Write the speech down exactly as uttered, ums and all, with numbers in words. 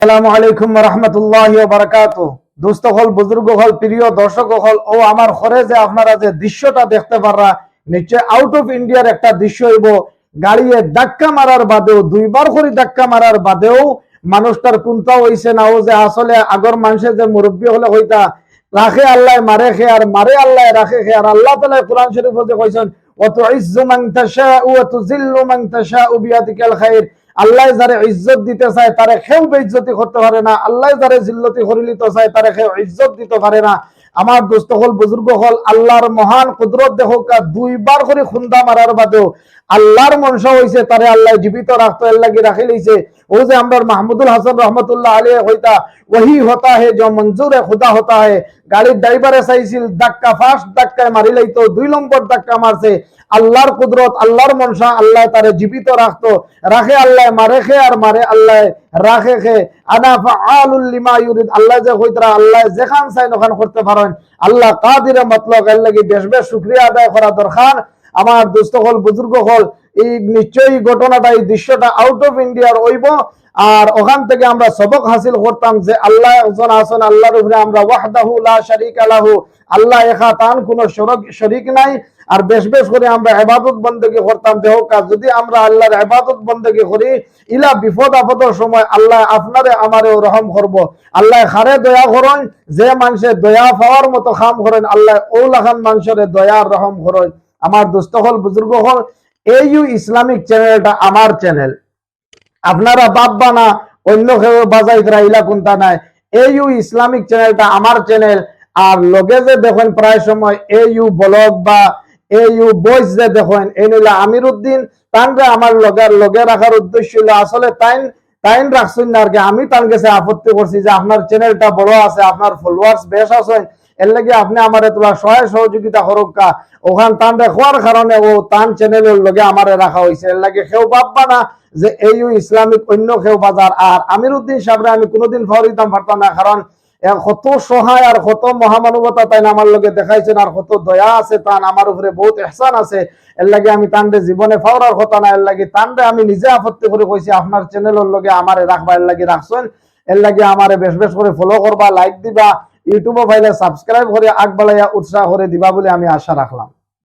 আসসালামু আলাইকুম ওয়া রাহমাতুল্লাহি ওয়া বারাকাতুহু। দোস্ত অকল, বুজুর্গ অকল, প্রিয় দর্শক অকল, ও আমার ঘরে যে আপনারা যে দৃশ্যটা দেখতে পাররা, নিশ্চয় আউট অফ ইন্ডিয়ার একটা দৃশ্য অইবো। গাড়িয়ে ধাক্কা মারার বাদেও, দুইবার করি ধাক্কা মারার বাদেও মানুষটার কুন্তা অইছে না। ও যে আসলে আগর মানষে যে মুরব্বি অকলে কইতা, "রাখে আল্লায়, মারে খে, আর মারে আল্লায়, রাখে খে।" আর আল্লাহ তাআলায় কোরআন শরীফো যে কইছইন, "ওয়া তুইজ্জু মান তাশাউ ওয়া তুযিল্লু মান তাশাউ বিয়াদিকাল খাইর।" আল্লায় যারে ইজ্জত দিতে চায়, তারে কেউ বেইজ্জতি করতে পারে না। আল্লায় যারে জিল্লতি করিলিতে চায়, তারে কেউ ইজ্জত দিতে পারে না। আমার দোস্ত অকল, বুজুর্গ অকল, আল্লাহর মহান কুদরত দেখউক্কা, দুইবার করি খুন্দা মারার বাদেও আল্লাহর মনশা অইছে তারে আল্লায় জীবিত রাখতো, এর লাগি রাখিলিছে। ও যে আমরার মাহমুদুল হাসান রহমতুল্লাহ আলাইহি কইতা, "ওয়াহি হোতা হে জো মঞ্জুর হে খুদা হোতা হে।" গাড়ির ড্রাইভারে চাইছিল ধাক্কা, ফার্স্ট ধাক্কায় মারিলাইতো, দুই নম্বর ধাক্কা মারছে। আল্লাহর কুদরত, আল্লাহর মনশা, আল্লায় তারে জীবিত রাখতো। রাখে আল্লায়, মারে খে, আর মারে আল্লায়, রাখে খে। আনা ফাআলুল লিমা ইউরিদ। আল্লায় যে কইতরা, আল্লায় যেখান চাইন অখান করতে পারইন। আল্লাহ কাদিরে মুতলাক, এর লাগি বেশ বেশ শুকরিয়া আদায় করা দরকার। আমার দোস্ত অকল, বুজুর্গ অকল, এই নিশ্চয়ই ঘটনাটা, এই দৃশ্যটা আউট অফ ইন্ডিয়ার অইবো। আর অখান থাকি আমরা সবক হাসিল করতাম যে আল্লাহ একজন আছইন, আল্লাহর উপরে আমরা ওয়াহদাহু লা শারিকা লাহু, আল্লাহ একা, তান কুনু শরক-, শরিক নাই। আর বেশ বেশ করি আমরা ইবাদত বন্দেগি করতাম। দেখউক্কা, যুদি আমরা আল্লাহর ইবাদত বন্দেগি করি, ইলা বিপদ আপদর সময় আল্লায় আপনারে আমারেও রহম করবো। আল্লায় কারে দয়া করইন, যে মানষে দয়া পাওয়ার মতো কাম করইন, আল্লায় অউ লাখান মানষরে দয়া আর রহম করইন। আমার দোস্ত অকল, বুজুর্গ অকল, এইউ ইসলামিক চ্যানেলটা আমার চ্যানেল। আপনারা ভাববা না অইন্য কেউ বাজাইতরা, ইলা কুন্তা নায়। এইউ ইসলামিক চ্যানেলটা আমার চ্যানেল। আর লগে যে দেখইন প্রায় সময় এইউ ব্লগ বা এইউ ভয়েস যে দেখইন, এইন অইলা আমির উদ্দিন। তানরে আমার লগে, লগে রাখার উদ্দেশ্য অইলো আসলে তাইন, তাইন রাখছইন না আর কি, আমি তান গেছে আপত্তি করছি যে আপনার চ্যানেলটা বড় আছে, আপনার ফলোয়ার্স বেশ আছইন, এর লাগি আপনে আমারে থুড়া সহায় সহযোগিতা করউক্কা। অখান তানরে কওয়ার কারণে অউ তান চ্যানেলর লগে আমারে রাখা অইছে। এর লাগি কেউ ভাববা না যে এইউ ইসলামিক অইন্য কেউ বাজার। আর আমির উদ্দিন সাবরে আমি কুনুদিন ফাউরিতাম পারতাম না, কারণ এ কত সহায় আর কত মহামানবতা তাইন আমার লগে দেখাইছইন, আর কত দয়া আছে তান, আমার উপরে বউত এহসান আছে। এর লাগি আমি তানরে জীবনে ফাউরার কথা না, এর লাগি তানরে আমি নিজে আপত্তি করি কইছি, আপনার চ্যানেলর লগে আমারে রাখবা, এর লাগি রাখছইন। এর লাগি আমারে বেশ বেশ করি ফলো করবা, লাইক দিবা, ইউটিউবো পাইলে সাবস্ক্রাইব করি আগবাড়াইয়া উৎসাহ করি দিবা বুলি আমি আশা রাখলাম।